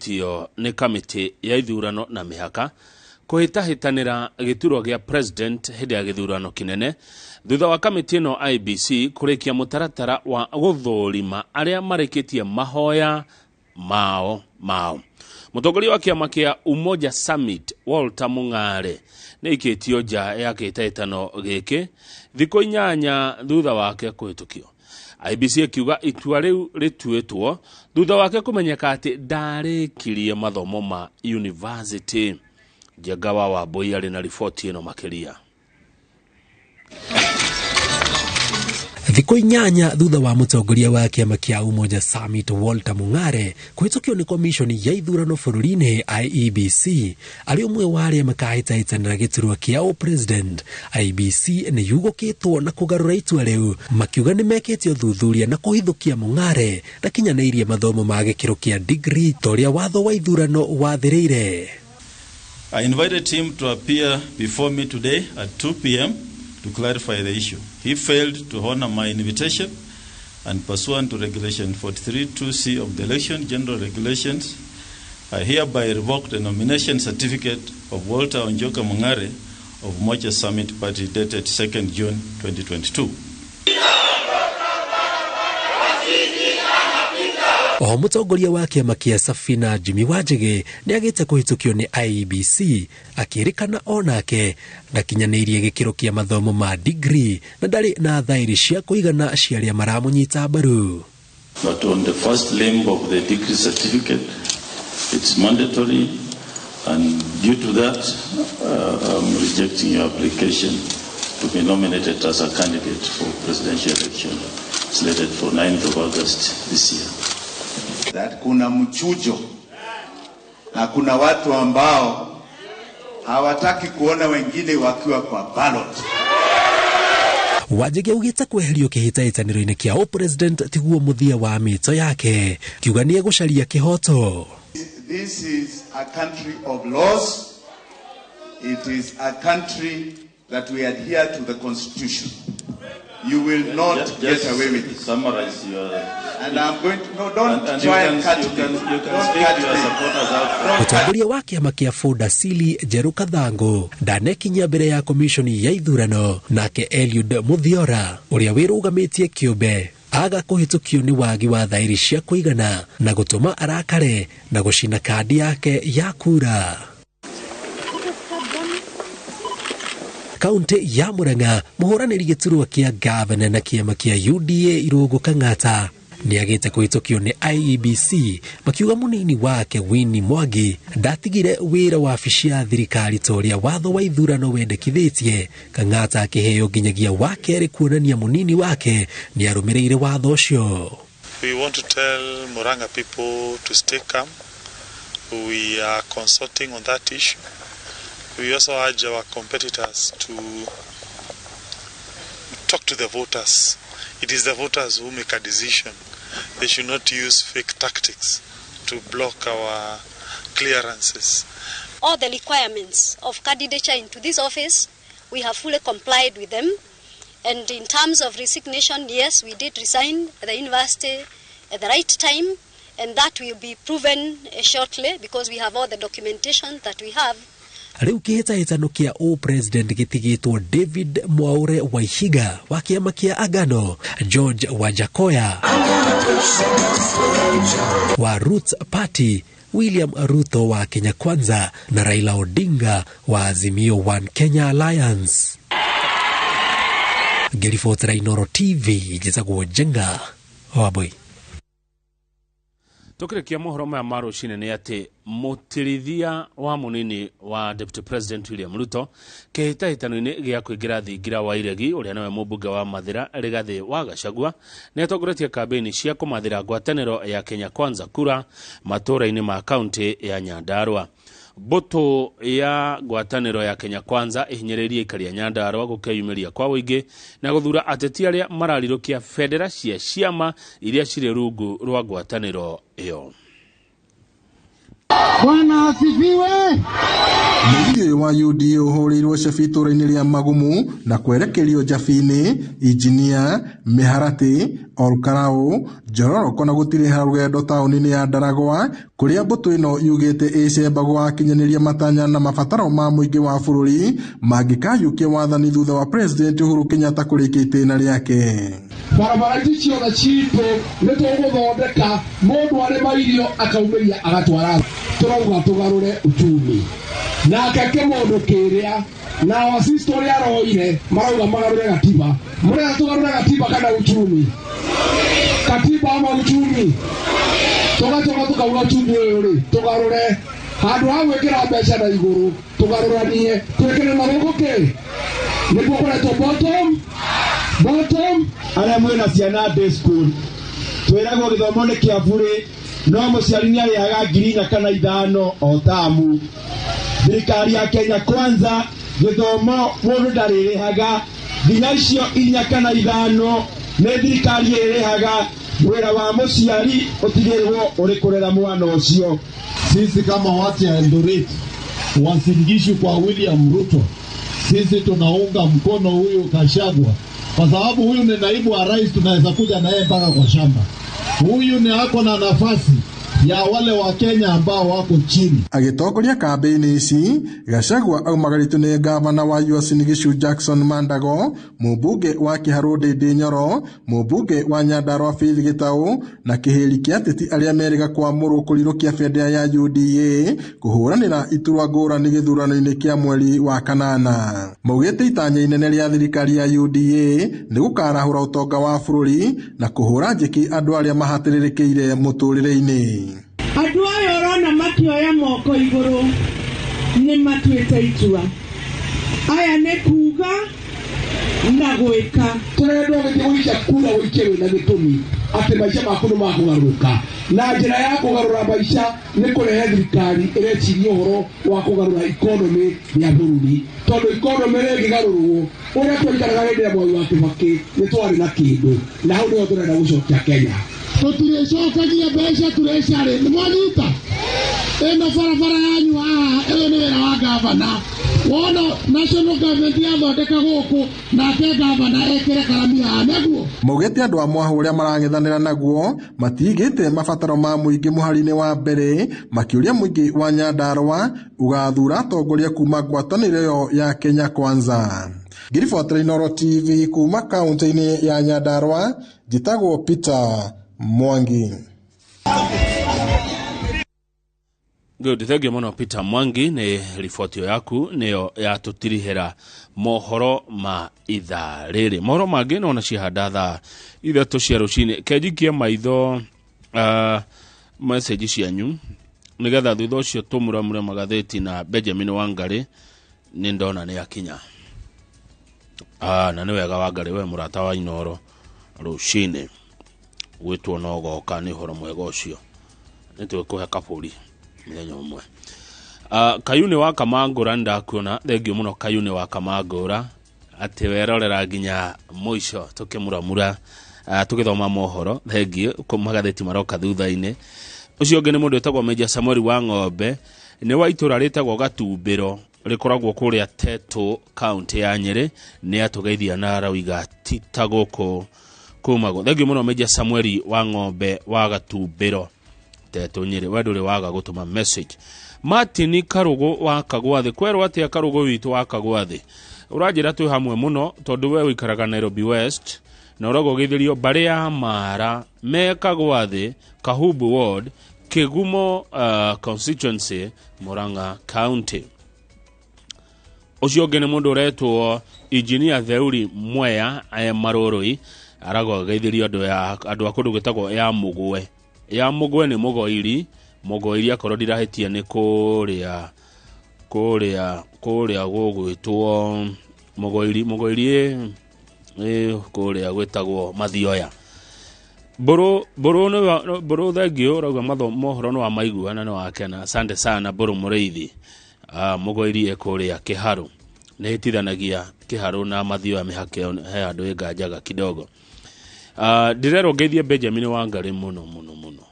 Tio nĩ kamĩtĩ ya ithurano na mĩhaka kũhĩtahĩtanĩra gĩturwa gĩa president hĩndĩ ya gĩthurano kĩnene thutha wa kamĩtĩ ĩno IEBC kũrĩkia mũtaratara wa gũthũrima arĩa marĩkĩtie mahoya mao mao. Mũtongoria wa kĩama kĩa Umoja Summit Walter Mung'are nĩ aikĩtio nja ya kĩhĩtahĩtano gĩkĩ thikũ 8 thutha wake kũhĩtũkio. IEBC ĩkiuga itua rĩu rĩtuĩtwo thutha wake kũmenyeka atĩ ndarĩkirie mathomo ma university. Njenga wa Wambũi arĩ na riboti ĩno makĩria. Thikũ 8 thutha wa mũtongoria wa kĩama kĩa Umoja Summit Walter Mung'are kũhĩtũkio nĩ komishoni ya ithurano bũrũri-inĩ IEBC arĩ ũmwe wa arĩa makahĩtahĩtanĩra gĩturwa kĩa ũpresident, IEBC nĩ yugũkĩtwo na kũgarũra itua rĩu makiuga nĩ mekĩte ũthuthuria na kũhithũkia Mung'are ndakinyanĩirie mathomo ma gĩkĩro kĩa degree ta ũrĩa watho wa ithurano wathĩrĩire. I invited him to appear before me today at 2 p.m. to clarify the issue. He failed to honor my invitation and pursuant to Regulation 43(2)(c) of the Election General Regulations, I hereby revoke the nomination certificate of Walter Onjoka Mung'are of Umoja Summit Party dated 2nd June 2022. Oho mũtongoria wa kĩama kĩa Safina Jimmy Wanjigi nĩ agĩte kũhĩtũkio nĩ IEBC akĩrĩkana onake ndakinyanĩirie gĩkĩro kĩa mathomo ma degree na ndarĩ na thaĩri cia kũigana cia arĩa maramũnyita mbaru. But on the first limb of the degree certificate, it's mandatory, and due to that, I'm rejecting your application to be nominated as a candidate for presidential election slated for 9th of August this year. That kuna mchujo na kuna watu ambao hawataki kuona wengine wakiwa kwa ballot. Wanjigi augĩte kweherio kĩhĩtahĩtanĩro-inĩ kĩa ũpresident tiguo mũthia wa mĩto yake, kiuga nĩ egũcaria kĩhoto. This is a country of laws. It is a country that we adhere to the constitution. You will not Just get away with it. Summarize your And I'm going to, no, don't and try you and can, cut you me. can, you can Don't speak cut to your me. supporters out. Mũtongoria wa kĩama kĩa Ford Asili Njerũ Kathango ndanekinyia mbere ya komishoni ya ithurano, nake Eliud Muthiora ũrĩa wĩrũgamĩtie kĩũmbe aga kũhĩtũkio nĩ wagi wa thaĩri cia kũigana na gũtũma arakare na gũcina kandi yake ya kura. Kaunti ya Murang'a, mũhũranĩri gĩturwa kĩa gavana na kĩama kĩa UDA Irũngũ Kang'ata nĩ agĩte kũhĩtũkio nĩ IEBC makiuga mũnini wake Winnie Mwangi ndatigire wĩra wabici ya thirikari ta ũrĩa watho wa ithurano wendekithĩtie. Kang'ata akĩheo nginyagia wa kerĩ kuonania mũnini wake nĩ arũmĩrĩire watho ũcio. We want to tell Murang'a people to stay calm. We are consulting on that issue. We also urge our competitors to talk to the voters. It is the voters who make a decision. They should not use fake tactics to block our clearances. All the requirements of candidature into this office, we have fully complied with them. And in terms of resignation, yes, we did resign at the university at the right time, and that will be proven shortly because we have all the documentation that we have. Rĩu kĩhĩtahĩtano kĩa ũpresident gĩtigĩtwo David Mwaure Waihiga wa kĩama kĩa Agano, George Wajackoyah wa Roots Party, William Ruto wa Kenya Kwanza na Raila Odinga wa Azimio One Kenya Alliance. Ngĩribotera Inooro TV, njĩtagwo Njenga Wambui. Tukirikia mohoro maya ma rũcinĩ nĩ atĩ mũtirithia wa mũnini wa Deputy President William Ruto kĩhĩtahĩtano-inĩ gĩa kũingĩra thingira wa iregi ũrĩa nĩwe mũmbunge wa Mathĩra Rigathĩ wa Gachagua nĩ atongoretie kambĩini cia kũmathĩra ngwatanĩro ya Kenya Kwanza kura matũũra-inĩ ma kaunti ya Nyandarua. Mbũtũ ya ngwatanĩro ya Kenya Kwanza ĩhinyĩrĩirie aikari a Nyandarua gũkeyumĩria kwa ũingĩ na gũthura ateti arĩa mararirũkia bendera cia ciama iria cirĩ rungu rwa ngwatanĩro ĩyo. Bwana asifiwe. Mũgithi ũyũ wa UDA ũhũrĩirwo cabi itũũra-inĩ rĩa Magumu na kwerekerio Njabi-inĩ, Injinia, Mĩharatĩ, Olkalau, Njororoko na gũtirĩha rũgendo taũni-inĩ ya Ndaragwa kũrĩa mbũtũ ĩno yugĩte ĩcemba gũgakinyanĩria matanya na mabataro ma mũingĩ wa bũrũri mangĩkayũkia wathani thutha wa President Uhuru Kenyatta kũrĩkia itĩna rĩake. Barabara ici ciothe citũ nĩ tũgũthondeka mũndũ arĩma irio akaumĩria agatwara tũrauga tũgarũre uchumi nake kĩmũndũ kĩrĩa na wasisto ũrĩa aroire marauga magarũre gatiba mũrenda tũgarũre gatiba kana uchumi katiba ama uchumi tũgacoka tũkauga uchumi ũyũ rĩ tũgarũre handũ ha gwĩkĩra mbeca na igũrũ tũgarũranie twĩkĩre na gũkũ kĩ nĩguo kũretwo bottom bottom. Arĩa mwĩna ciana day school twĩragwo gĩthomo nĩ kĩa burĩ no mũciari nĩ arĩhaga 4,000 kana 5 o tamu. Thirikari ya Kenya Kwanza gĩthomo mũndũ ndarĩrĩhaga nginya icio 4 kana 5 nĩ thirikari ĩrĩhaga. Wĩra wa mũciari ũtigĩrĩrwo ũrĩ kũrera mwana ũcio. Sisi kama watu ya Eldoret Uasin Gishu kwa William Ruto, sisi tunaunga mkono huyu Gachagua kwa sababu huyu ni naibu wa rais, tunaweza kuja na yeye mpaka kwa shamba. Huyu ni ako na nafasi ya wale wa Kenya ambao wako chini. Agĩtongoria kambĩini ici, Gachagua aumagarĩtio nĩ ngavana wa Uasin Gishu Jackson Mandago, mũmbunge wa Kiharũ Ndindi Nyoro, mũmbunge wa Nyandarua Faith Gĩtaũ na kĩhĩri kĩa ateti arĩa merĩga kwamũrwo kũrirũkia bendera ya UDA kũhũranĩra iturwa ngũrani gĩthurano-inĩ kĩa mweri wa kanana. Maugĩte itanya inene rĩa thirikari ya UDA nĩ gũkarahũra ũtonga wa bũrũri na kũhũra njeki andũ arĩa mahatĩrĩrĩkĩire mũtũrĩre-inĩ. Andũ aya ũrona makĩoya moko igũrũ nĩ matuĩte itua. Aya nĩ kuga na gwĩka. Tũrendwo gĩthiĩ gũikia kura ũikie wĩna gĩtũmi atĩ maica maku nĩ makũgarũrũka na njĩra ya kũgarũra maica nĩ kũrehe thirikari ĩreciria ũhoro wa kũgarũra economy ya bũrũri tondũ economy rĩngĩgarũrwo ũrĩa twaikaraga hĩndĩ ya Mwai wa Kĩbakĩ nĩ twarĩ na kĩndũ na hau nĩho tũrenda gũcokia Kenya. Tũtirĩcokagia mbeca tũrecarĩ nĩ mwanyita ĩno barabara yanyu haha ĩyo nĩ wĩra wa gavana wona national government yathondeka gũkũ nake gavana ekĩre karami haha nĩguo. Maugĩte andũ a mwahũ ũrĩa marang'ethanĩra naguo matigĩte mabataro ma mũingĩ mũhari-inĩ wa mbere makĩũria mũingĩ wa Nyandarua ũgathura atongoria kuma ngwatanĩro ĩyo ya Kenya Kwanza. Ngiribotera Inooro TV kuma kaunti-inĩ ya Nyandarua, njĩtagwo Peter Mwangi. Good, thank you mũno Peter Mwangi nĩ riboti ĩyo yaku nĩyo yatũtirihĩra mohoro ma ithaa rĩrĩ. Mohoro mangĩ nona ciahanda thaa 3 cia rũcinĩ. Kenjikie maitho message cianyu nĩgetha thutha ũcio tũmuramure magathĩti na Benjamin Wangari nĩ ndona nĩ akinya. Na nĩ wega Wangari we mũrata wa Inooro rũcinĩ gwĩtwo no goka nĩ ũhoro mwega ũcio nĩ twĩkũhe kabũri mũthenya ũmwe. Kayuni wa Kamangũra ndakuona, thengio mũno Kayuni wa Kamangũra atĩ werorera nginya mũico tũkĩmuramura tũgĩthoma mohoro, thengio magathĩti maroka thutha-inĩ. Ũcio ũngĩ nĩ mũndũ wĩtagwo Major Samuel wa Ng'ombe nĩ wa itũra rĩtagwo Gatumbĩro rĩkoragwo kũrĩa Tetu kaunti ya Nyĩrĩ nĩ atũgeithia na arauga ti ta gũkũ kumagwo. Thengio mũno Major Samuel wa Ng'ombe wa Gatumbĩro Tetu Nyĩrĩ, we ndũrĩ waga gũtũma message. Martin Karugu wa Kagwathi, kwerwo atĩa Karugu witũ wa Kagwathi, ũranjĩra twĩ hamwe mũno tondũ we ũikaraga Nairobi West na ũragwo ũgeithĩrio mbarĩ ya Mara me Kagwathi, Kahubu Ward, Kigumo constituency, Murang'a County. Ũcio ũngĩ nĩ mũndũ ũretwo Engineer Theuri Mwea Marũrũi aragwo ageithĩrio andũ a kũndũ gwĩtagwo ya Mũgwe. Ya Mũgwe nĩ Mũgoiri, Mũgoiri akorwo ndirahĩtia nĩ kũrĩa kũrĩa kũrĩa gũgwĩtwo Mũgoiri, Mũgoiri kũrĩa gwĩtagwo Mathioya. Mbũrũ mbũrũ thengio ũrauga mohoro nĩ wa maigua na nĩ wakena. Asante sana Mbũrũ Mũrĩithi. Mũgoiri kũrĩa Kĩharũ nĩ hĩtithanagia Kĩharũ na Mathioya mĩhaka ĩyo he handũ ĩnganjaga kidogo. Ndĩrerwo ngeithie Benjamin Wangari mũno mũno mũno.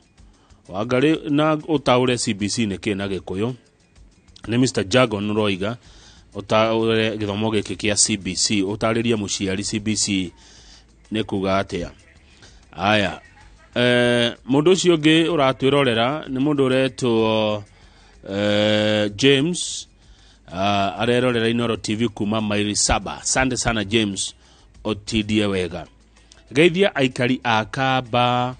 Wangari na ũtaũre CBC nĩ kĩ na Gĩkũyũ Nĩ Mr Jagon ũroiga ũtaũre gĩthomo gĩkĩ kĩa CBC, ũtarĩrie mũciari CBC nĩ kuga atĩa. Aya, mũndũ ũcio ũngĩ ũratwĩrorera nĩ mũndũ ũretwo James, arerorera Inooro TV kuma maili 7. Asante sana James, ũtindie wega. Geithia aikari a Kamba,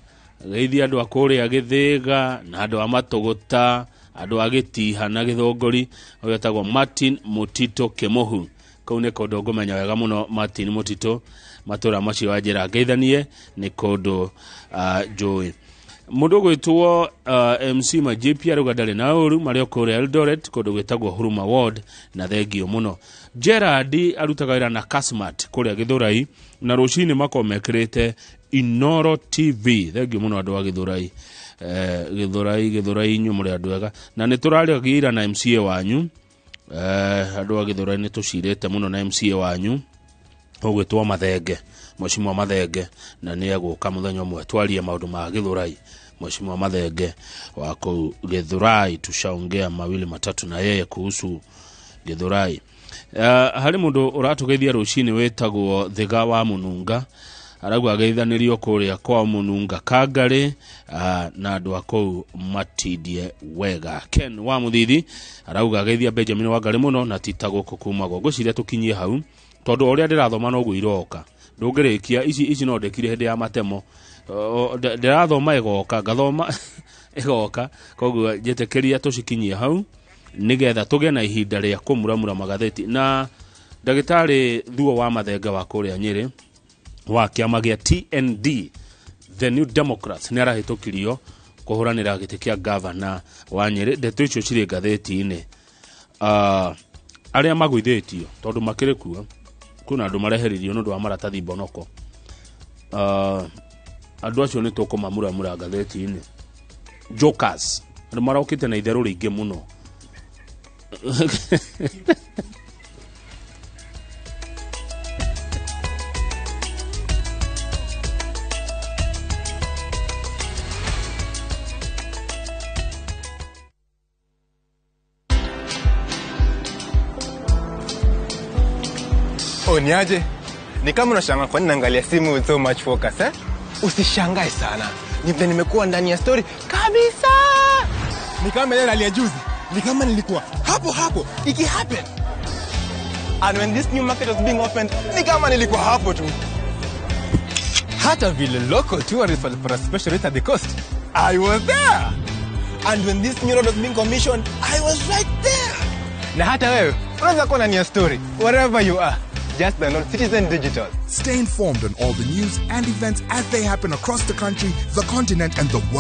geithia andũ a kũrĩa Gĩthĩga na andũ a Matũgũta, andũ a Gĩtiha na Gĩthũngũri. Ũyũ etagwo Martin Mũtitũ Kĩmũhu. Kũu nĩ kũndũ ngũmenya wega mũno, Martin Mũtitũ, matũra macio wa njĩra ngeithanie nĩ kũndũ njũĩ. Mũndũ ũgwĩtwo MC Majipi arauga ndarĩ na ũru, marĩ o kũrĩa Eldoret kũndũ gwĩtagwo Huruma Ward, na thengio mũno. Gerard arutaga wĩra na Kasmat kũrĩa Gĩthũrai, na rũcinĩ makorwo mekĩrĩte Inooro TV. Thengio mũno andũ a Gĩthũrai. Gĩthũrai, Gĩthũrai inyuĩ mũrĩ andũ ega, na nĩ tũrarĩagia na MCA wanyu. Andũ a Gĩthũrai nĩ tũcirĩte mũno na MCA wanyu ũgwĩtwo Mathenge, Mheshimiwa Mathenge, na nĩ egũka mũthenya ũmwe twarie maũndũ ma Gĩthũrai. Mheshimiwa Mathenge wa kũu Gĩthũrai, tushaongea mawili matatu na yeye kuhusu Gĩthũrai. Harĩ mũndũ ũratũgeithia rũcinĩ wĩtagwo Thiga wa Mũnunga, arauga ageithanĩrio kũrĩa kwa Mũnunga Kangarĩ, na andũ a kũu matindie wega. Ken wa Mũthithi arauga ageithia Benjamin Wangarĩ mũno na ti ta gũkũ kumagwo. Ngwĩciria tũkinyie hau tondũ ũrĩa ndĩrathoma noguo iroka, ndũngĩrĩkia ici no ndĩkire hĩndĩ ya matemo. Ndĩrathoma ĩgoka, ngathoma ĩgoka, koguo njĩtĩkĩria tũcikinyie hau nĩgetha tũgĩe na ihinda rĩa kũmuramura magathĩti. Na ndagĩtarĩ Thuo wa Mathenge wa kũrĩa Nyĩrĩ wa kĩama gĩa TND, The New Democrats, nĩ arahĩtũkirio kũhũranĩra gĩtĩ kĩa gavana wa Nyĩrĩ. Ndeto icio cirĩ ngathĩti-inĩ. Arĩa magũithĩtio tondũ makĩrĩ kuo, kwĩna andũ mareheririo nĩ ũndũ wa maratathi mbonoko. Andũ acio nĩ tũkũmamuramura ngathĩti-inĩ. Jokers, andũ marokĩte na itherũ rĩingĩ mũno. Oh, niaje? Ni kama unashangaa kwa nini naangalia simu with so much focus, eh? Usishangae sana. Ni vile nimekuwa ndani ya story kabisa. Ni kama ile rally ya juzi. Ni kama nilikuwa hapo hapo iki happen. And when this new market was being opened, ni kama nilikuwa hapo tu. Hata vile local tourists walipata special rate at the coast, I was there. And when this new road was being commissioned, I was right there. Na hata wewe unaweza kuwa ndani ya story wherever you are. Just download Citizen Digital. Stay informed on all the news and events as they happen across the country, the continent, and the world.